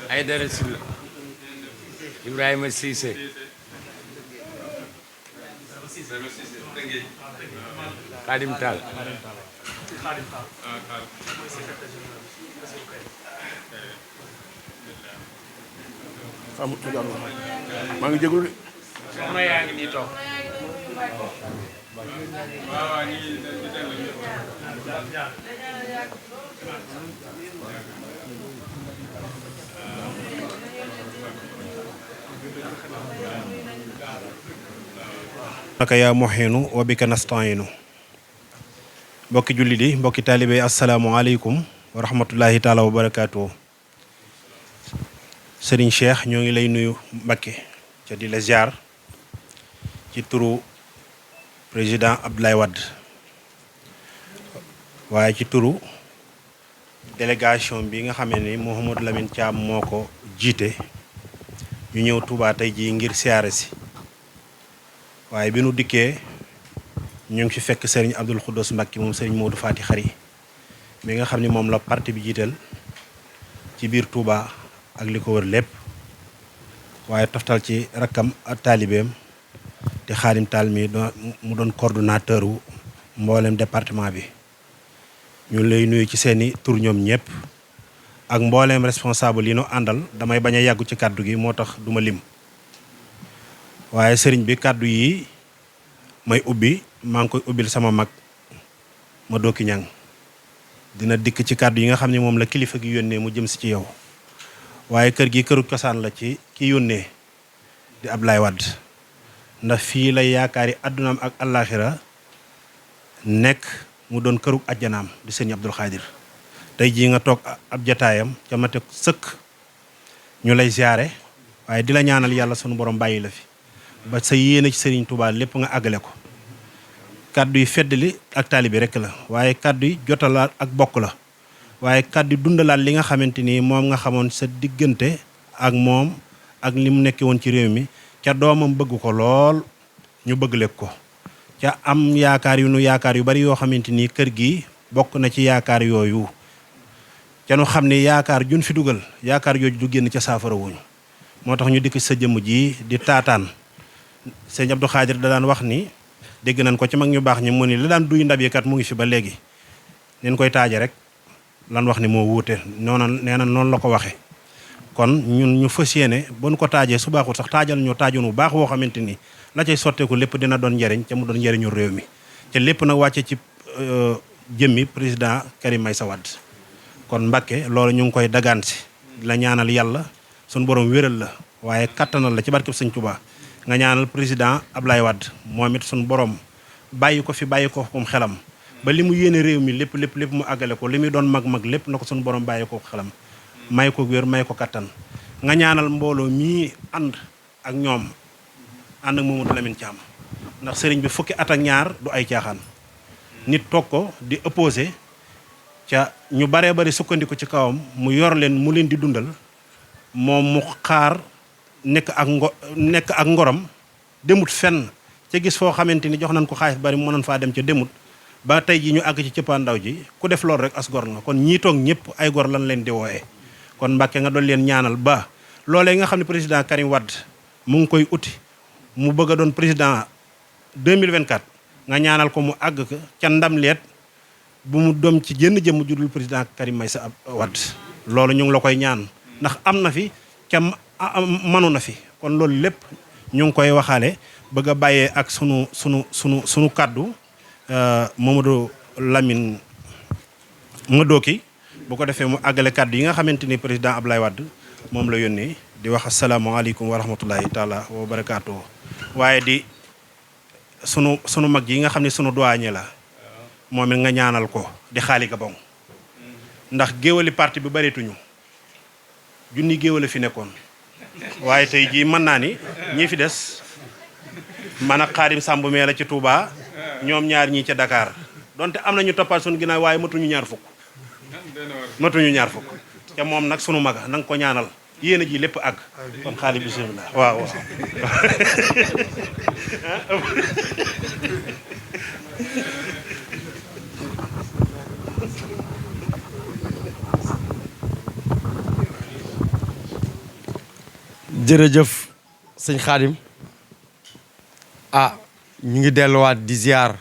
Aïdara Sylla Ibrahima Cissé Khadim Tall maa ngi jégalu de. soxna yaa ngi nii toog. naka yaa muhinu wa bika nastainu mbokki jullit yi mbokki taalibe yi asalaamualeykum wa rahmatullahi taala wa barakaatu. Serigne Cheikh ñoo ngi lay nuyu Mbacké ca di la ziar ci turu président Abdoulaye Wade waaye ci turu délégation bi nga xamee ni Mouhamadou Lamine Thiam moo ko jiite ñu ñëw Touba tey jii ngir siyaare si waaye bi nu dikkee ñu ngi fi fekk Serigne Abdoul Khoudous Mbacké moom Serigne Modou Fati Khari mi nga xam ni moom la parti bi jiital ci biir Touba ak li ko wër lépp waaye toftal ci rakkam ak taalibeem di Khadim Tall mi mu doon coordonnateur wu mboolem département bi ñu lay nuyu ci seeni tur ñoom ñëpp ak mbooleem responsable yi nu àndal damay bañ a yàggu ci kàddu gi moo tax duma lim waaye sëriñ bi kàddu yi may ubbi maa ngi koy ubbil sama mag ma dooki ñang dina dikk ci kàddu yi nga xam ne moom la kilifa gi yónnee mu jëm si ci yow waaye kër gi këru cosaan la ci ki yónnee di Abdoulaye Wade ndax fii la yaakaari àddunaam ak àllaaxira nekk mu doon këru ajjanaam di sëñ Abdul Xaadir tey jii nga toog ab jataayam ca mate sëkk ñu lay ziare waaye di la ñaanal yàlla sunu borom bàyyi la fi ba sa yéene ci Sëriñ Tuubaa lépp nga àggale ko kàddu yi feddali ak taalibi rekk la waaye kàddu yi jotalaat ak bokk la waaye kàddu yi dundalaat li nga xamante ni moom nga xamoon sa diggante ak moom ak li mu nekkee woon ci réew mi ca doomam bëgg ko lool ñu bëgg lekk ko ca am yaakaar yu bari yoo xamante ni kër gi bokk na ci yaakaar yooyu ca nu xam ne yaakaar jun fi dugal yaakaar yooyu du génn ca saafara wuñu moo tax ñu dikk sa jëmm ji di taataan sëñ Abdou Khadir da daan wax ni dégg nañ ko ci mag ñu baax ñi mu ni la daan duy ndab yi kat mu ngi fi ba léegi neen koy taaje rek lan wax ni moo wuute noonu nee na noonu la ko waxe kon ñun ñu fas yéene ba nu ko taajee su baaxul sax taajal ñu taajoon bu baax woo xamante ni la cay sotteeku lépp dina doon njariñ ca mu doon njariñu réew mi ca lépp nag wàcce ci jëmmi président Karim Meïssa Wade kon Mbacké loolu ñu ngi koy dagaan si la ñaanal yàlla suñu borom wéral la waaye kattanal la ci barkeb Sëñ Tuubaa nga ñaanal président Abdoulaye Wade moom it suñu borom bàyyi ko fi bàyyi ko comme xelam ba li mu yéene réew mi lépp mu àggale ko li muy doon mag lépp na ko suñu borom bàyyi ko xelam may ko wér may ko kattan nga ñaanal mbooloo mii ànd ak ñoom ànd ak Mamadou Lamine Thiam ndax sëriñ bi fukki at ak ñaar du ay caaxaan nit toog ko di opposé ca ñu baree bari sukkandiku ci kawam mu yor leen mu leen di dundal moom mu xaar nekk ak ngorom demut fenn ca gis foo xamante ni jox nañ ko xaalis bari mu mënoon faa dem ca demut ba tey ji ñu àgg ci cëppaandaw ji ku def loolu rek as gor nga kon ñii toog ñëpp ay gor lan leen di wooyee kon Mbacké nga doon leen ñaanal ba loolee nga xam ne président Karim Wade mu ngi koy uti mu bëgg a doon président 2024 nga ñaanal ko mu àgg ka ca ndam leet bu mu doom ci jënn jëm judul président Karim Meïssa Wade loolu ñu ngi la koy ñaan ndax am na fi ca manu na fi kon loolu lépp ñu ngi koy waxaale bëgg a bàyyee ak sunu kàddu Mamadou Lamine Madooki bu ko defee mu àggale kàddu yi nga xamante ni président Abdoulaye Wade moom la yónnee di wax asalaamaaleykum wa rahmatullahi taala wa barakaatu waaye di sunu mag yi nga xam ne sunu doyen la moom it nga ñaanal ko di xaali Gabon ndax géwali parti bi bareetuñu junni géwale fi nekkoon waaye tey jii mën naa ni ñi fi des man ak Xaadim Samb mee la ci Touba ñoom ñaar ñii ca Dakar donte am na ñu toppaat suñu ginnaaw waaye matuñu ñaar fukk te moom nag sunu maga na nga ko ñaanal yéen a ji lépp àgg kon xaali bismillah waaw jërëjëf sëñ Xaadim ñu ngi delluwaat di ziar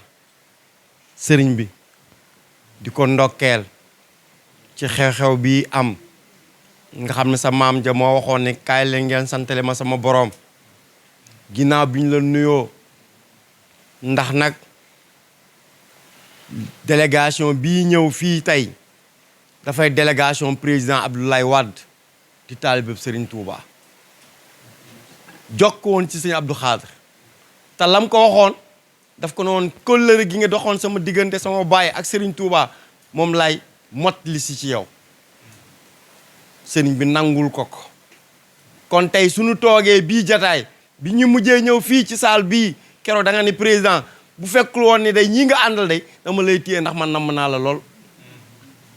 sëriñ bi di ko ndokkeel ci xew-xew bi am nga xam ne sa maam ja moo waxoon ne kaay leen ngeen santale ma sama boroom ginnaaw bi ñu la nuyoo ndax nag délégation bii ñëw fii tey dafay délégation président Abdoulaye Wade di taalibe Serigne Touba jokk woon ci sëñ Abdou Khadre te lam ko waxoon daf ko noonu kóllëre gi nga doxoon sama diggante sama baay ak Serigne Touba moom lay mottali si ci yow sëriñ bi nangul ko ko kon tey suñu toogee bii jataay bi ñu mujjee ñëw fii ci salle bii keroog da nga ni président bu fekkul woon ni day ñii nga àndal day dama lay téye ndax man namm naa la lool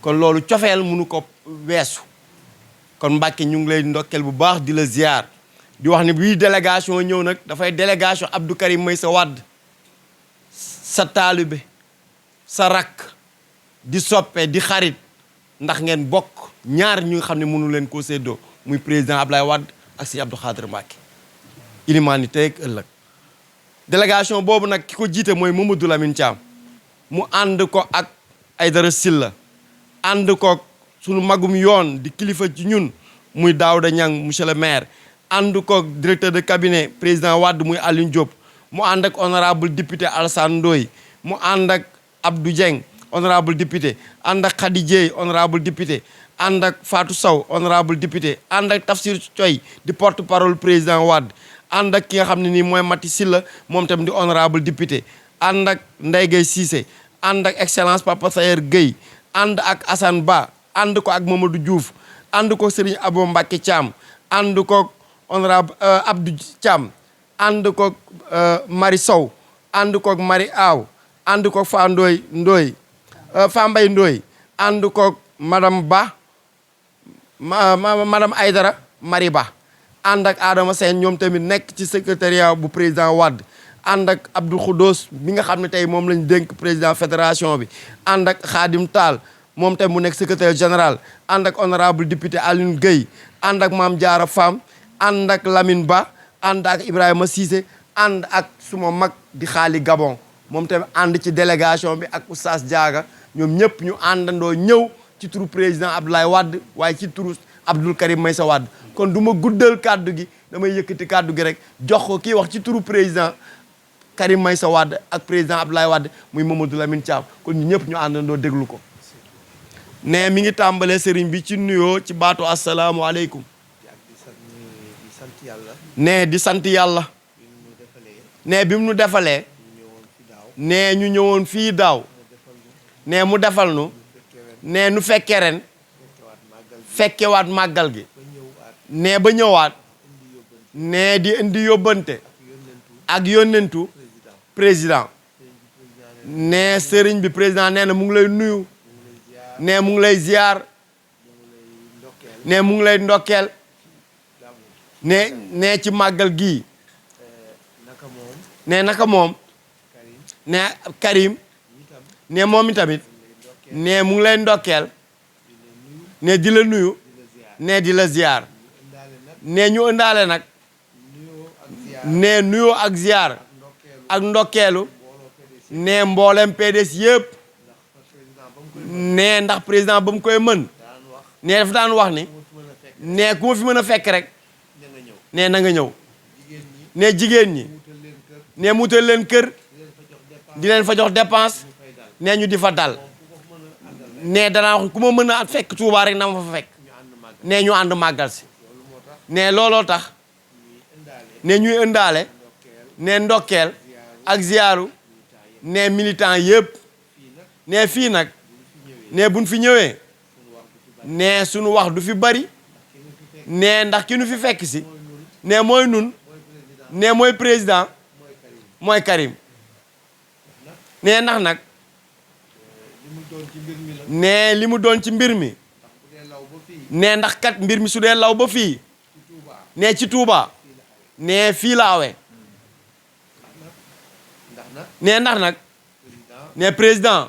kon loolu cofeel mënu ko weesu kon Mbàkke ñu ngi lay ndokkeel bu baax di la ziar di wax ni bii délégation ñëw nag dafay délégation Abdou Karim Meïssa Wade sa taalibe sa rakk di soppe di xarit ndax ngeen bokk ñaar ñu nga xam ne mënu leen koo séddoo muy président Abdoulaye Wade ak sëñ Abdou Khadre Mbacké ilimaan ni tey ak ëllëg délégation boobu nag ki ko jiite mooy Mamadou Lamine Thiam mu ànd ko ak Aïdara Sylla ànd ko sunu magum yoon di kilifa ci ñun muy Daouda Niang monsieur le maire ànd ko directeur de cabinet président Wade muy Alioune Diop mu ànd ak honorable député Alassane Ndoye mu ànd ak Abdou Dieng honorable député ànd ak Khady Dieye honorable député ànd ak Fatou Sow honorable député ànd ak Tafsir Thioye di porte parole président Wade ànd ak ki nga xam ne nii mooy Mati Sylla moom tam di honorable député ànd ak Ndeye Gueye Cissé ànd ak excellence Papa Sayer Gueye ànd ak Assane Ba ànd ko ak Mamadou Diouf ànd ko Serigne Abo Mbacké Thiam ànd ko honorable Abdou Thiam ànd ko Mari Sow ànd ko Mari Aw ànd ko Fa Ndoye Fa Mbaye Ndoye ànd ko madame Ba madame Aïdara Mari Ba ànd ak Adama Sène ñoom tamit nekk ci secrétariat bu président Wade ànd ak Abdou Khoudos bi nga xam ne tey moom lañ dénk président fédération bi ànd ak Khadim Tall moom tamit mu nekk secrétaire général ànd ak honorable député Alioune Gueye ànd ak Mame Diarra Fam ànd ak Lamine Ba ànd ak Ibrahima Cissé ànd ak suma mag di Xaali Gabon moom tamit ànd ci délégation bi ak Oustaz Diaga ñoom ñëpp ñu àndandoo ñëw ci turu président Abdoulaye Wade waaye ci turu Abdou Karim Meïssa Wade kon du ma guddal kàddu gi damay yëkkati kàddu gi rek jox ko kii wax ci turu président Karim Meïssa Wade ak président Abdoulaye Wade muy Mamadou Lamine Thiam kon ñu ñëpp ñu àndandoo déglu ko ne mi ngi tàmbalee sëriñ bi ci nuyoo ci baatu asalaamualeykum ne di sant yàlla ne bi mu nu defalee ne ñu ñëwoon fii daaw ne mu defal nu ne nu fekkee ren fekkewaat màggal gi ne ba ñëwaat ne di indi yóbbante ak yónnentu président ne sëriñ bi président nee na mu ngi lay nuyu ne mu ngi lay ziar ne mu ngi lay ndokkeel ne ci màggal gii ne naka moom ne Karim ne moom itamit ne mu ngi lay ndokkeel ne di la nuyu ne di la ziar ne ñu ëndaale nag ne nuyoo ak ziar ak ndokkeelu ne mboolem PDS yëpp ne ndax président ba mu koy mën ne dafa daan wax ni ne ku ma fi mën a fekk rek ne na nga ñëw ne jigéen ñi ne mu wutal leen kër di leen fa jox dépense ne ñu di fa dal ne danaa wax ku ma mën a fekk Touba rek na ma fa fekk ne ñu ànd màggal si ne looloo tax ne ñuy ëndaale ne ndokkeel ak ziyaaru ne militant yëpp ne fii nag ne buñ fi ñëwee ne suñu wax du fi bari ne ndax ki nu fi fekk si ne mooy nun ne mooy président mooy Karim ne ndax nag ne li mu doon ci mbir mi ne ndax kat mbir mi su dee law ba fii ne ci Touba ne fii la awee ne ndax nag ne président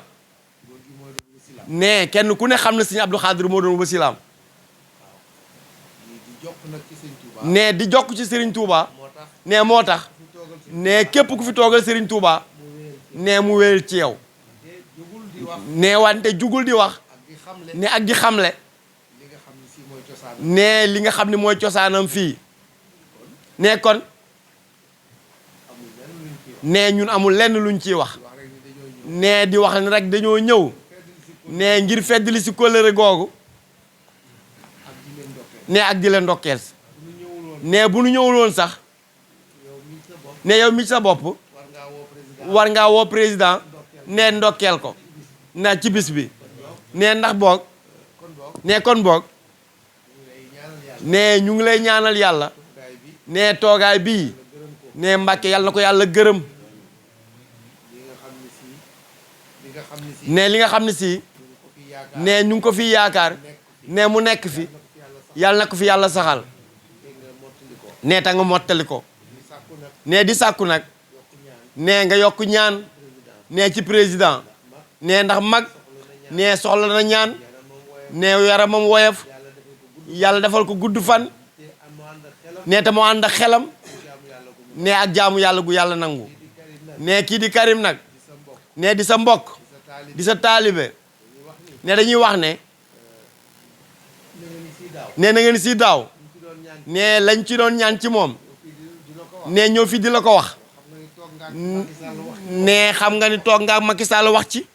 ne kenn ku ne xam na Sëñ Abdou Khadre moo doon wasilaam ne di jokk ci Serigne Touba ne moo tax ne képp ku fi toogal Serigne Touba ne mu wéyal ci yow ne wante jugul di wax ne ak di xamle ne li nga xam ne mooy cosaanam fii ne kon ne ñun amul lenn luñ ciy wax ne di wax ne rek dañoo ñëw ne ngir feddali si kóllëre googu ne ak di leen ndokkeel ne bu nu ñëwul woon sax ne yow mi sa bopp war ngaa woo président ne ndokkeel ko na ci bis bi ne ndax boog ne kon boog ne ñu ngi lay ñaanal yàlla ne toogaay bii ne Mbàkke yàlla na ko yàlla gërëm ne li nga xam ne si ne ñu ngi ko fi yaakaar ne mu nekk fi yàlla na ko fi yàlla saxal ne ta nga mottali ko ne di sàkku nag ne nga yokk ñaan ne ci président ne ndax mag ne soxla na ñaan ne yaramam woyof yàlla defal ko gudd fan ne te mu ànd ak xelam ne ak jaamu yàlla gu yàlla nangu ne kii di Karim nag ne di sa mbokk di sa taalibe ne dañuy wax ne ne na ngeen si daaw ne lañ ci doon ñaan ci moom ne ñëw fi di la ko wax ne xam nga ni toog nga ak Macky Sall wax ci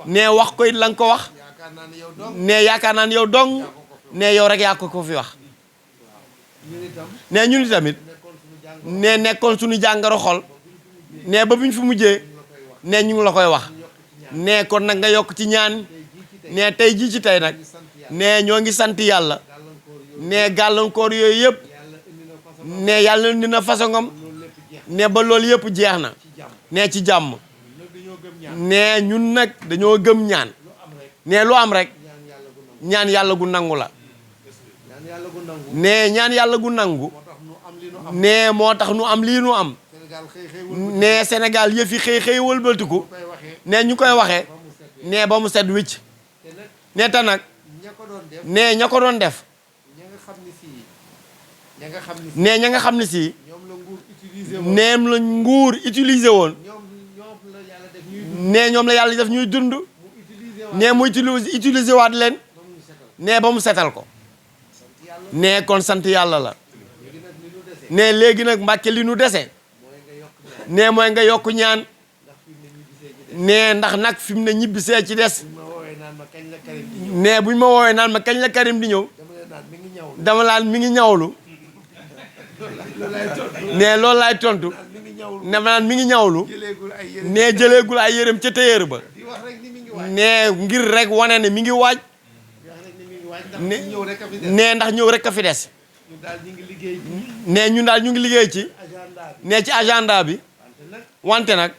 ne wax ko it la nga ko wax ne yaakaar naa ne yow dong ne yow rek yaa ko fi wax ne ñun tamit ne nekkoon suñu jàngoro xol ne ba buñ fi mujjee ne ñu ngi la koy wax ne kon nag nga yokk ci ñaan ne tey jii ci tey nag ne ñoo ngi sant yàlla ne gàllankoor yooyu yëpp ne yàlla dina façongam ne ba loolu yëpp jeex na ne ci jàmm ne ñun nag dañoo gëm ñaan ne lu am rek ñaan yàlla gu nangu la ne ñaan yàlla gu nangu ne moo tax nu am lii nu am ne Sénégal yëf yi xëy wëlbatiku ne ñu koy waxee ne ba mu set wicc ne ta nag ne ña ko doon def ne ña nga xam ne si neem la nguur utiliser woon ne ñoom la yàlla def ñuy dund ne mu utiliser waat leen ne ba mu setal ko ne kon sant yàlla la ne léegi nag Mbàkke li nu dese ne mooy nga yokk ñaan ne ndax nag fi mu ne ñibbisee ci des ne buñ ma woowee naan ma kañ la Karim di ñëw dama laan mi ngi ñawlu ne loolu laay tontu ne ma naan mi ngi ñawlu ne jëleegul ay yërëm ca téyeer ba ne ngir rek wane ne mi ngi waaj ne ndax ñëw rek a fi des ne ñun daal ñu ngi liggéey ci ne ci agenda bi wante nag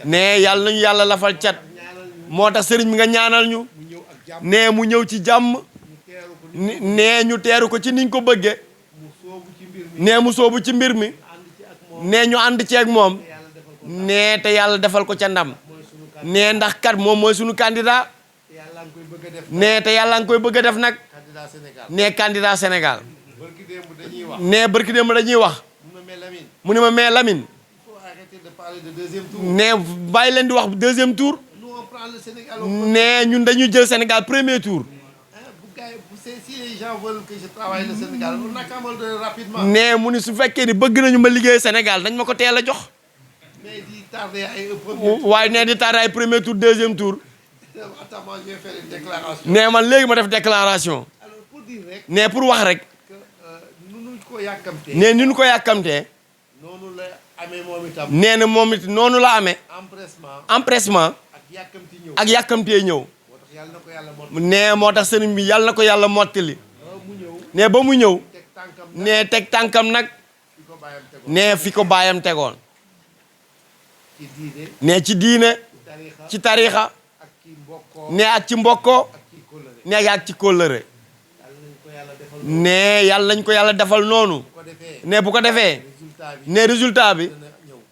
ne yàlla nañu yàlla lafal cat moo tax sëriñ bi nga ñaanal ñu ne mu ñëw ci jàmm ne ñu teeru ko ci niñ ko bëgge ne mu soobu ci mbir mi ne ñu ànd ceeg moom ne te yàlla defal ko ca ndam ne ndax kat moom mooy sunu candidat ne te yàlla nga koy bëgg a def nag ne candidat Sénégal ne barki démb dañuy wax mu ne ma mais Lamine ne bàyyi leen di wax deuxième tour ne ñun dañuy jël Sénégal premier tour ne mu ni su fekkee ni bëgg nañu ma liggéey Sénégal dañ ma ko teel a jox waaye ne di tardé ay premier tour deuxième tour ne man léegi ma def déclaration ne pour wax rek ne ni ñu ko yàkkamtee nee na moom it noonu la amee empressement ak yàkkamtee ñëw ne moo tax sëriñ bi yàlla na ko yàlla mottali ne ba mu ñëw ne teg tànkam nag ne fi ko baayam tegoon ne ci diine ci tariixa ne ak ci mbokkoo ne ak ci kóllëre ne yàlla nañ ko yàlla defal noonu ne bu ko defee ne résultat bi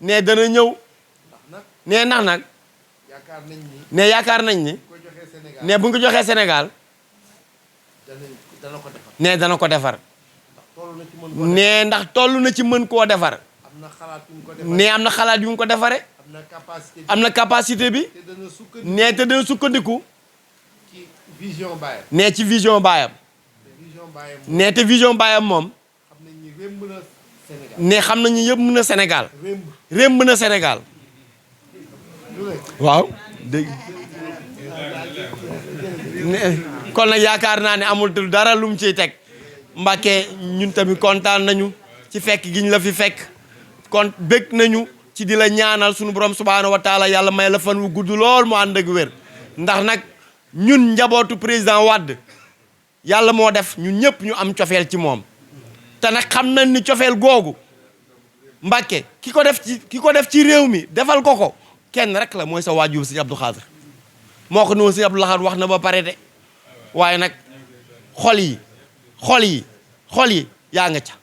ne dana ñëw ne ndax nag ne yaakaar nañ ni ne bu ñu ko joxee Sénégal ne dana ko defar nee ndax toll na ci mën koo defar. nee am na xalaat yu mu ko defare am na capacité bi. nee te dana sukkandiku. nee ci vision baayam. nee te vision baayam moom. nee xam nañu yëpp mën na Sénégal. rémb na Sénégal. waaw dégg kon nag yaakaar naa ne amul dara lu mu ciy teg. Mbàkke ñun tamit kontaan nañu ci fekk gi ñu la fi fekk kon bég nañu ci di la ñaanal sunu borom subhaanahu wa taala yàlla may la fan wu gudd lool mu ànd ak wér ndax nag ñun njabootu président Wade yàlla moo def ñun ñëpp ñu am cofeel ci moom te nag xam nañ ni cofeel googu Mbàkke ki ko def ci réew mi defal ko kenn rek la mooy sa waajur Sëñ Abdou Khadre moo ko noonu Sëñ Abdou Khadre wax na ba pare de waaye nag xol yi yaa nga ca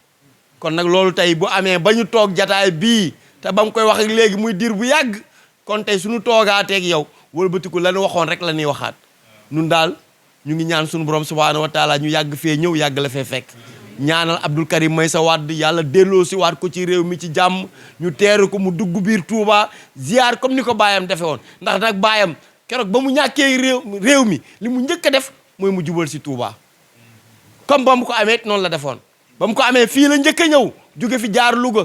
kon nag loolu tey bu amee ba ñu toog jataay bii te ba mu koy wax ak léegi muy diir bu yàgg kon tey suñu toogaateeg yow wëlbatiku la ñu waxoon rek la ñuy waxaat ñun daal ñu ngi ñaan suñu borom subhaanahu wa taala ñu yàgg fee ñëw yàgg la fee fekk ñaanal Abdou Karim Meïssa Wade yàlla delloo si waat ko ci réew mi ci jàmm ñu teeru ko mu dugg biir Touba ziar comme ni ko baayam defe woon ndax nag baayam keroog ba mu ñàkkee réew mi li mu njëkk a def mooy mu jubal si Touba comme ba mu ko amee noonu la defoon ba mu ko amee fii la njëkk a ñëw jóge fi jaar Louga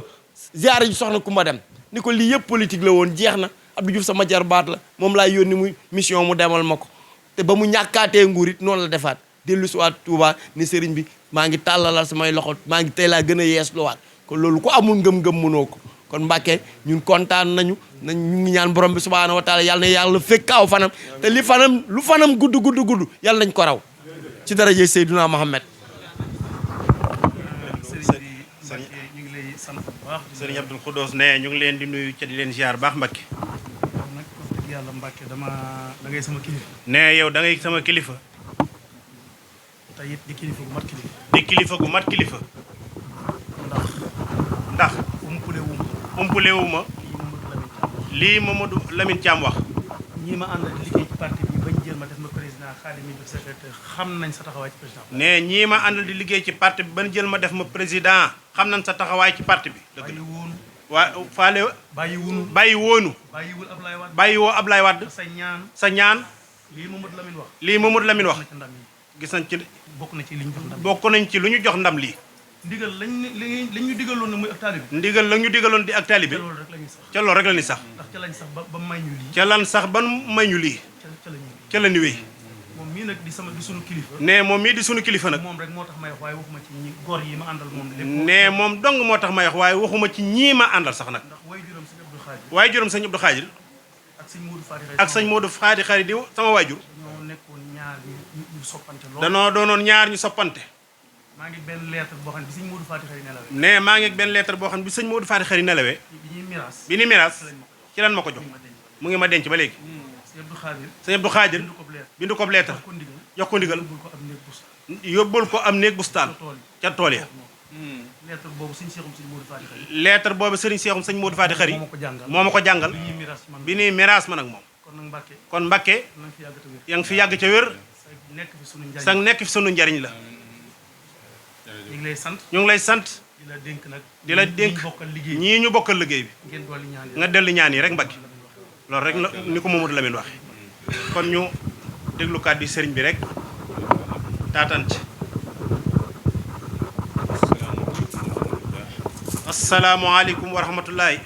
ziar ji soxna Kumba Dem ni ko lii yëpp politique la woon jeex na Abdou Diouf sama jarbaat la moom laay yónni muy mission mu demal ma ko te ba mu ñàkkaatee nguur it noonu la defaat dellu si waat Touba ni sëriñ bi maa ngi tàllalal samay loxo maa ngi tey laa gën a yees luwaat kon loolu ku amul ngëm-ngëm mënoo ko kon Mbàkke ñun kontaan nañu ñu ngi ñaan borom bi subhaanahu wa taala yàlla na yàlla fekk aw fanam te lu fanam gudd yàlla nañ ko raw ci daraje Seydina Mohamed. Sëriñ Abdou Khoudoss ne ñu ngi leen di nuyu ca di leen ziar baax Mbàkke. nag wax dëgg yàlla Mbàkke da ngay sama kilifa. ne yow da ngay sama kilifa. te it di kilifa gu mat kilifa. di kilifa gu mat kilifa. ndax. umpule wu ma. lii Mamadou Lamine Thiam wax. ñii ma àndal di liggéey ci parti bi bañ jël ma def ma président Khadim bi secrétaire xam nañ sa taxawaay ci président. ne ñii ma àndal di liggéey ci parti bi bañ jël ma def ma président xam nañ sa taxawaay ci parti bi. dëgg la waa faale. bàyyi woonu. bàyyiwul Ablaye Wade. bàyyiwoo Ablaye Wade. sa ñaan. lii Mamadou Lamine wax. lii Mamadou Lamine wax. gis nañ ci. bokk na ci li ñu jox ndam. bokk nañ ci lu ñu jox ndam lii. ndigal lañ ñu digaloon ne muy ak taalibe. ndigal la ñu digaloon di ak taalibe. ca loolu rek la ñuy sax. ndax ca lañ sax ba may ñu lii. ca lan sax ba may ñu lii. ca la ñu wéy. moom mii nag di sunu kilifa. ne moom mii di sunu kilifa nag. moom rek moo tax may wax waaye waxuma ci ñi góor yi ma àndal moom. ne moom dong moo tax may wax waaye waxuma ci ñii ma àndal sax nag. ndax waaye juróom sëñ Abdou Khadir. ak sëñ Modou Fadi Khari di sama waajur. ñoo nekkoon ñaar ñu soppante lool. danoo doonoon ñaar ñu soppante. maa ngi benn lettre boo xam ne bi sëñ Modou Fadi Khari nelawee. ne maa ngi benn lettre boo xam ne bi sëñ Modou Fadi Khari nelawee. bi ñuy miraas ci lan ma ko jox. mu ngi ma denc ba léegi. sëñ Abdou Khadir bindu ko lettre jox ko ndigal yóbbul ko am néeg bustaan ca tool ya. lettre boobu sëñ Seexum sëñ Modou Fadi Khari. lettre boobu sëriñ Seexum sëñ Modou Fadi Khari moo ma ko jàngal bi ñuy miraas man ak moom. kon Mbàkke yaa ngi fi yàgg ca wér. sax nekk fi sunu njariñ la. ñu ngi lay sant. ñu ngi lay sant. di la dénk nag. di la dénk ñii ñu bokkal liggéey bi. nga dellu ñaan yi rek Mbàkke. loolu rek la ni ko Mamadou Lamine waxe kon ñu déglu kàddu sëriñ bi rek taataan ci. asalaamualeykum wa rahmatullahi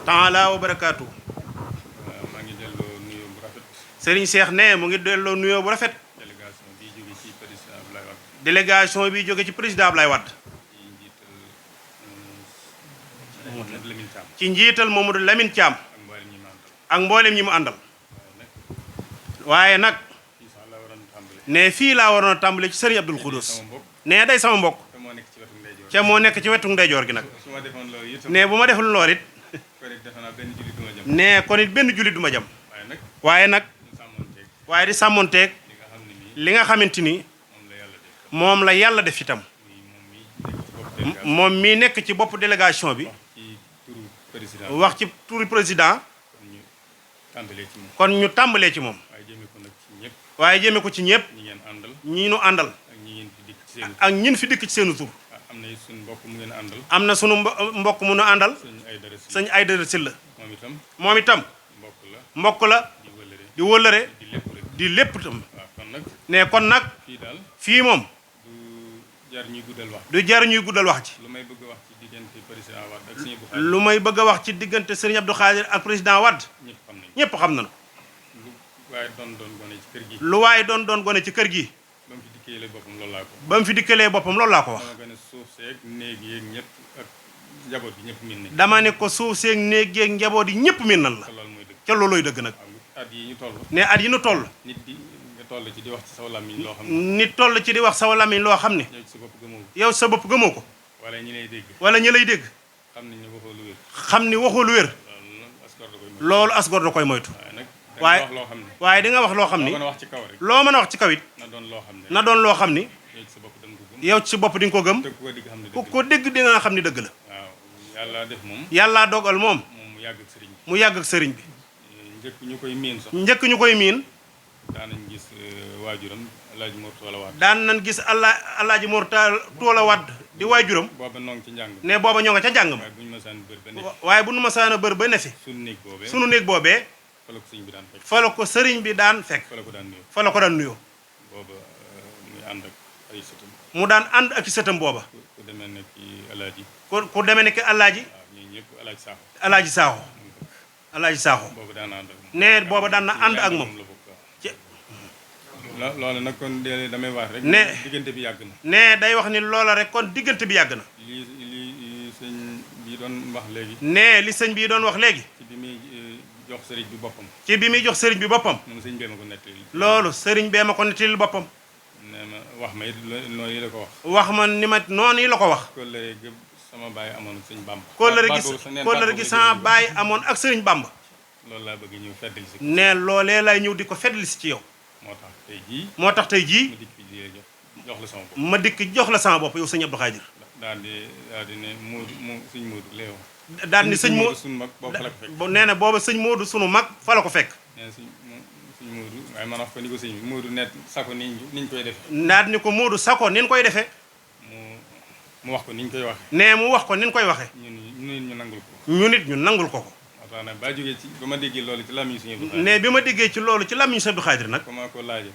taala wa barakaatu. sëriñ Cheikh ne mu ngi delloo nuyoo bu rafet. délégation bi jóge ci président Ablaye Wade. ci njiital Mamadou Lamine Thiam. ak mboolem ñi mu àndal. waaye nag. ne fii laa waroon a tàmbale ci sëriñ Abdou Khoudoss. ne day sama mbokk. ca moo nekk ci wetu ndeyjoor gi nag. ne bu ma deful lool it. ne kon it benn jullit du ma jam. waaye nag. waaye di sàmmonteeg. li nga xamante ni. moom la yàlla def itam. moom mii nekk ci bopp délégation bi. wax ci turu président. kon ñu tàmbalee ci moom. waaye jëme ko ci ñëpp. ñi ñu àndal. ak ñin fi dikk ci seenu tur. am na suñu mbokk mu ngeen àndal. am na sunu mbokk mu nu àndal. sëñ Aydara Sylla. sëñ Aydara Sylla. moom itam. mbokk la. di wëllëre. di lépp itam. waaw kon nag. ne kon nag. fii daal. fii moom. du jar ñuy guddal wax. du jar ñuy guddal wax ci. lu may bëgg a wax ci diggante président Wade ak sëñ Abdou Khadre. lu may bëgg a wax ci diggante sëriñ Abdou Khadre ak président Wade. ñëpp xam nañu. lu waaye doon gone ci kër gi. lu waaye doon gone ci kër gi. ba mu fi dikkalee boppam loolu laa ko. ba mu fi dikkalee boppam loolu laa ko wax. dama gën a suuf seeg néeg yeeg ñëpp ak njaboot yi ñëpp miin nañ. dama ne ko suuf seeg néeg yeeg njaboot yi ñëpp miin nañ la. te loolu mooy dëgg. ca loolooy dëgg nag. at yi ñu toll. ne at yi ñu toll. nit di nga toll ci di wax ci saw làmmiñ loo xam ne. nit toll ci di wax saw làmmiñ loo xam ne. yow ci sa bopp gëmoo ko. yow sa bopp gëmoo ko. wala ñi lay dégg. wala ñi lay dégg. xam nañ ne waxoo lu wér. xam ni waxoo lu wér. loolu asgor da koy moytu. waaye waaye di nga wax loo xam ni. loo mën a wax ci kaw rek. loo mën a wax ci kaw it. na doon loo xam ne. na doon loo xam ni. yow ci bopp di nga ko gëm. te ku ko dégg xam ne ku ko dégg di nga xam ni dëgg la. waaw yàlla def moom. yàlla dogal moom. mu yàgg ak sëriñ bi. mu yàgg ak sëriñ bi. njëkk ñu koy miin sax. njëkk ñu koy miin. daan nañ gis waajuram Alaaji Mor Talla Wade. daan nañ gis Alaaji Mor Talla Wade di waajuram. booba noo ngi ci njàng. ne booba ñoo nga ca njàng ma. waaye bu ñu masaan bër ba ne fi. waaye bu nu masaan a bër ba ne fi. sunu néeg boobee. sunu néeg boobee. fa la ko sëriñ bi daan fekk. fa la ko sëriñ bi daan fekk. fa la ko daan nuyoo. fa la ko daan nuyoo. booba muy ànd ak ay sëtam. mu daan ànd ak i sëtam booba. ku demee ne ki Alaaji. ku demee ne ki Alaaji. waaw ñun ñëpp Alaaji Saaxo. Alaaji Saaxo. Alaaji Saaxo. booba daan ànd ak moom. ne booba daan na ànd ak moom. loolu nag kon damay wax rek. ne diggante bi yàgg na. ne day wax ni loola rek kon diggante bi yàgg na. li sëñ bi doon wax léegi. ne li sëñ bi doon wax léegi. ci bi muy jox sëriñ bi boppam. ci bi muy jox sëriñ bi boppam. moom sëñ bee ma ko nettali. loolu sëriñ bee ma ko nettali boppam. nee ma wax ma it noonu yi la ko wax. wax ma ni ma noonu yi la ko wax. kóllëre gi sama baay amoon ak sëñ Bamba. kóllëre gi sama baay amoon ak sëriñ Bamba. loolu laa bëgg ñëw feddali si. ne loolee lay ñëw di ko feddali si ci yow. moo tax tey jii. moo tax tey jii. jox la sama bopp. ma dikk jox la sama bopp yow sëñ Abdou Khadre. daal di ne Moodu sëñ Moodu léew. daal ni sëñ Moodu sunu mag boobu fa la ko fekk. nee na booba sëñ Moodu sunu mag fa la ko fekk. nee na sëñ Moodu waaye man wax ko ni ko sëñ bi Moodu net sako niñ koy defee. naat ni ko Moodu sako ni ñu koy defee. mu wax ko ni ñu koy waxee. nee mu wax ko ni ñu koy waxee. ñun ñu nangul ko. ñu nit ñu nangul ko ko. waaw nag ba jógee ci ba ma déggee loolu ci làmmiñu sëñ Abdou Khadre. ne bi ma déggee ci loolu ci làmmiñu sëñ Abdou Khadre nag. ku ma ko laajati.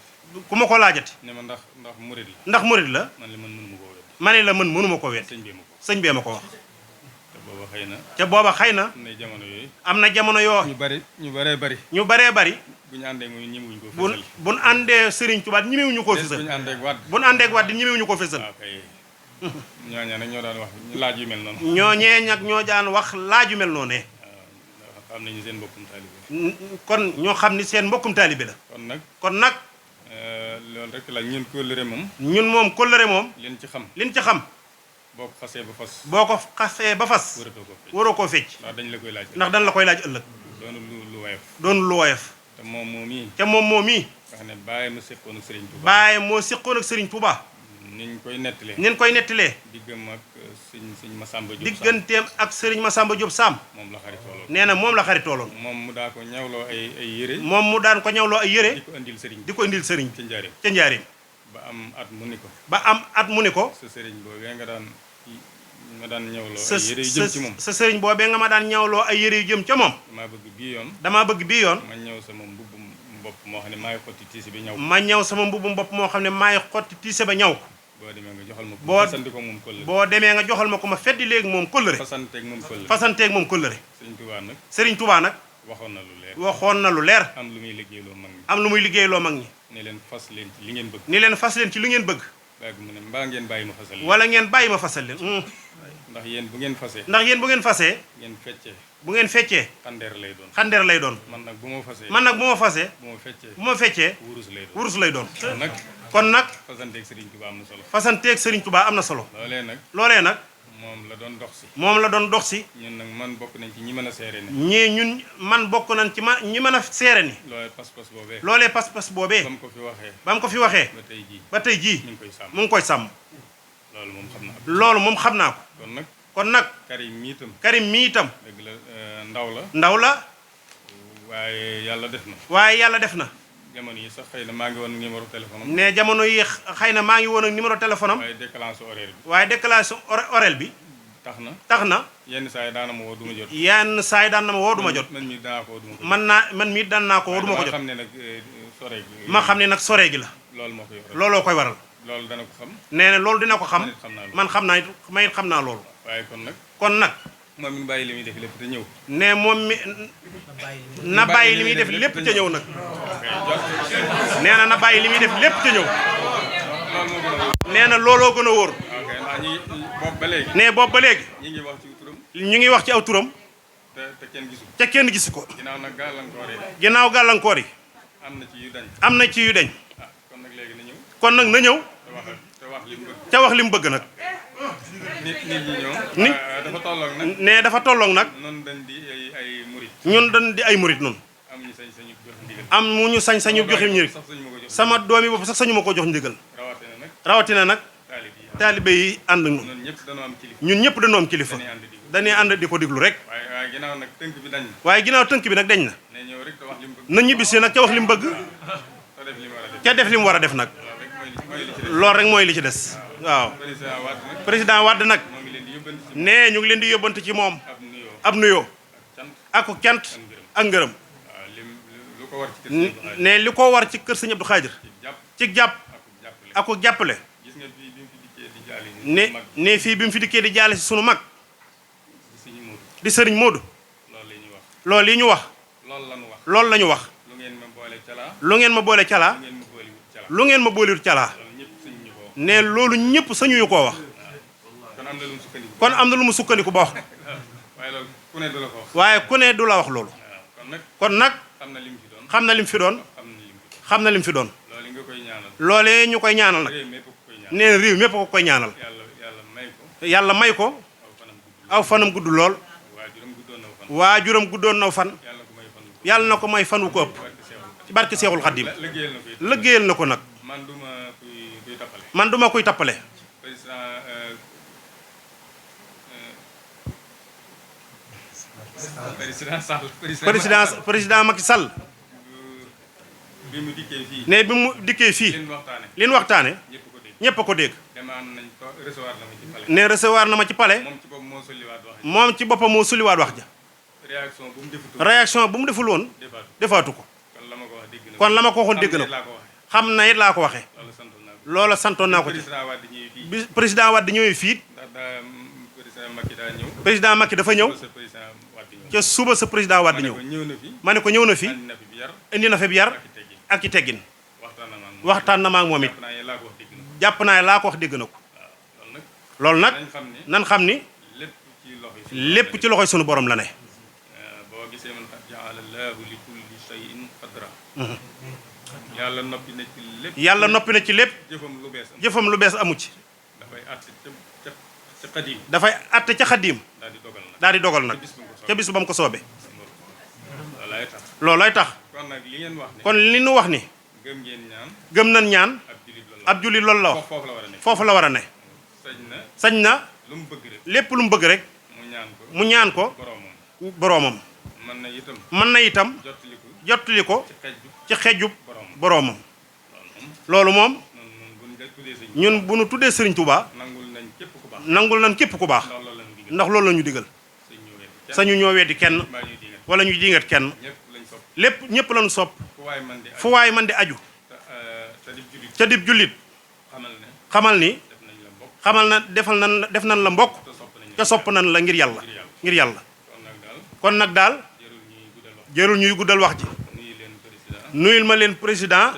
ku ma ko laajati. ne ma ndax murid la. ndax murid la. man li man mënuma koo wedd. ma ne la mën mënuma ko wedd. sëñ bee ma ko wax. te booba xëy na. te booba xëy na. am na jamono yooyu. am na jamono yoo. ñu baree bari. ñu baree bari. bu ñu àndee muy ñemewuñu ko fësal. bu ñu àndee Serigne Touba ñemewuñu koo fësal. bu ñu àndee ak Wade. bu ñu àndee ak Wade ñemewuñu ko fësal. waaw kay. ñooña nag ñoo daan wax laaj yu mel noonu. ñooñee nag ñoo daan wax laaj yu mel noonu. xam nañu seen mbokkum taalibe. kon ñoo xam ni seen mbokkum taalibe la. kon nag. loolu rek la ñun kóllëre moom. ñun moom kóllëre moom. liñ ci xam. liñ ci xam. boo ko xasee ba fas. boo ko xasee ba fas. waroo koo fecc. ndax dañ la koy laaj. ndax dañ la koy laaj ëllëg. doonu lu woyof. doonu lu woyof. te moom moo mii. te moom moo mii. nga xam ne bàyyi ma séqoon ak Serigne Touba. bàyyi moo séqoon ak Serigne Touba. niñ koy nettalee. niñ koy nettalee. diggam ak sëñ Massamba Diop Sam. digganteem ak Serigne Massamba Diop Sam. moom la xaritooloon. nee na moom la xaritooloon. moom mu daa ko ñawloo ay yére. moom mu daan ko ñawloo ay yére. di ko indil Serigne. di ko indil Serigne. ca njaareem. ca njaareem. ba am at mu ni ko. ba am at mu ni ko. sa Serigne boobee nga daan ñawloo ay yére yu jëm ci moom. sa Serigne boobee nga ma daan ñawloo ay yére yu jëm ca moom. damaa bëgg bii yoon. damaa bëgg bii yoon. ma ñëw sama mbubbum bopp moo xam ne maay xotti tiise ba ñaw. ma ñëw sama mbubbum bopp moo xam ne maay xotti tiise ba ñaw. boo demee nga joxal ma ko. boo fasante ko moom kóllëre. boo demee nga joxal ma ko ma feddi léegi moom kóllëre. fasanteeg moom kóllëre. fasanteeg moom kóllëre. Serigne Touba nag. Serigne Touba nag. waxoon na lu leer. waxoon na lu leer. am lu muy liggéeyloo mag ñi. am lu muy liggéeyloo mag ñi. ne leen fas leen ci li ngeen bëgg. ni leen fas leen ci li ngeen bëgg. bàyyi mu ne mbaa ngeen bàyyi ma fasal leen. wala ngeen bàyyi ma fasal leen. ndax yéen bu ngeen fasee. ndax yéen bu ngeen fasee. ngeen feccee. bu ngeen feccee. xandeer lay doon. xandeer lay doon. man nag bu ma fasee. man nag bu ma fasee. bu ma feccee. bu ma feccee. wurus lay doon. wurus lay doon. kon nag. kon nag. fasanteeg Serigne Touba am na solo. fasanteeg Serigne Touba am na solo. loolee nag. moom la doon dox si. moom la doon dox si. ñun nag man bokk nañ ci ñi mën a seere ni. ñun man bokk nañ ci ñi mën a seere ni. loolee pas-pas boobee. loolee pas-pas boobee. ba mu ko fi waxee. ba mu ko fi waxee. ba tey jii. ba tey jii. mu ngi koy sàmm. mu ngi koy sàmm. loolu moom xam naa ko. loolu moom xam naa ko. kon nag. Karim mii itam. Karim mii itam. dëgg la ndaw la. ndaw la. waaye yàlla def na. waaye yàlla def na. jamono yi sax xëy na maa ngi woon numéro téléphone am. ne jamono yi xëy na maa ngi woon ak numéro téléphone am. waaye décalage horaire bi. waaye décalage horaire bi. tax na. yenn saa yi daan na ma woo du ma jot. yenn saa yi daan na ma woo du ma jot. man mii daan naa ko woo du ma ko jot. man mii daan naa ko woo du ma ko jot. xam ne nag sore gi. ma xam ne nag sore gi la. loolu moo koy waral. looloo koy waral. loolu dana ko xam. nee na loolu dina ko xam. man xam naa it may xam naa loolu. waaye kon nag. moom mi bàyyi li muy def lépp te ñëw. ne moom mi na bàyyi li muy def lépp te ñëw nag. nee na na bàyyi li muy def lépp te ñëw. nee na looloo gën a wóor. boobu ba léegi. ne boobu ba léegi. ñu ngi wax ci turam. ñu ngi wax ci aw turam. te kenn gisu ko. te kenn gisu ko. ginnaaw nag gàllankoor yi. ginnaaw gàllankoor yi. am na ci yu dañ. am na ci yu dañ. kon nag léegi na ñëw. kon nag na ñëw. te wax li mu bëgg. te wax li mu bëgg nag. nit ñi ñëw. dafa tolloog nag. ne dafa tolloog nag. ñun dañ di ay murit. ñun dañ di ay murit noonu. amuñu sañ-sañu jox ndigal. amuñu sañ-sañu joxe njëriñ. sama doom yi bopp sax sañu ma ko jox ndigal. rawatina nag. taalibe yi ànd ak ñun. ñun ñëpp dañoo am kilifa. dañuy ànd di ko diglu rek. waaye ginnaaw nag tënk bi dañ na. waaye ginnaaw tënk bi nag dañ na. na ñibbisi nag ca wax li mu bëgg. ca def li mu war a def nag. loolu rek mooy li ci des. waaw président Wade nag. nee ñu ngi leen di yóbbante ci moom. ab nuyoo. ak cant ak ngërëm. ne li ko war ci kër sëñ Abdou Khadir. ci jàpp ak ko jàppale. ne fii bi mu fi dikkee di jaale si sunu mag. di sëriñ Modou. loolu yi ñu wax. loolu la ñu wax. lu ngeen ma boole calaa. lu ngeen ma boolewut calaa. ne loolu ñëpp sañuñu koo wax. kon am na lu mu sukkandiku ba wax. waaye ku ne du la wax loolu. kon nag xam na lim fi doon. xam na lim fi doon. loolee ñu koy ñaanal nag. nee réew mépp ko koy ñaanal. yàlla may ko. aw fanam gudd lool. waajuram guddoon naw fan. yàlla na ko may fan wu ko ëpp. ci barke Seexul Xaddim. liggéeyal na ko nag. man duma kuy tappale. président Macky Sall. ne bi mu dikkee fii. li ñu waxtaane ñépp a ko dégg. ne recevoir na ma ci palais. moom ci boppam moo sulliwaat wax ja. réaction bu mu deful woon. defaatu ko. kon la ma ko waxoon dégg na ko. xam na it laa ko waxee. loola santoon naa ko ci. bi président Wade ñëwee fii. président Macky dafa ñëw. ca suba sa président Wade ñëw. ma ne ko ñëw na fi. indi na fi yar ak ci teggin. waxtaan na ma ak moom it. jàpp naa laa ko wax dégg na ko. loolu nag nan xam ni lépp ci loxoy sunu borom la ne. yàlla noppi na ci lépp. jëfam lu bees amu ci. dafay àtte ca xaddiim. daal di dogal nag ca bis ba mu ko soobee. loolay tax. kon li nu wax ni. gëm nañ ñaan. ab jullit loolu la wax. foofu la war a ne. sañ na lépp lu mu bëgg rek. mu ñaan ko boroomam. mën na itam jottali ko ci xejjub boroomam. loolu moom ñun bu nu tuddee Serigne Touba nangul nañ képp ku baax ndax loolu la ñu digal. sañu ñoo weddi kenn wala ñu dingat kenn. lépp ñëpp lañu sopp fu waay man di aju ca dib jullit xamal ni xamal na def nañ la mbokk te sopp nañ la ngir yàlla kon nag daal jërul ñuy guddal wax ji. nuyul ma leen président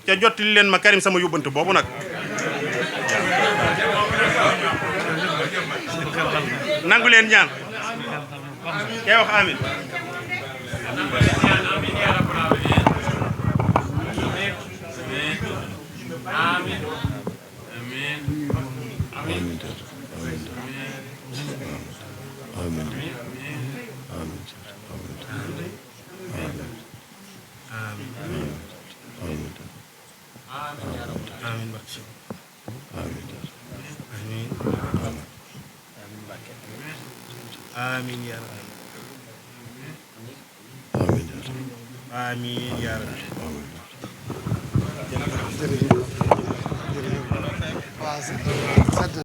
ca jottali leen ma Karim sama yóbbante boobu nag. nangu leen ñaan kay wax amin. Amin ya Rabbi. amiin yaa rabbi.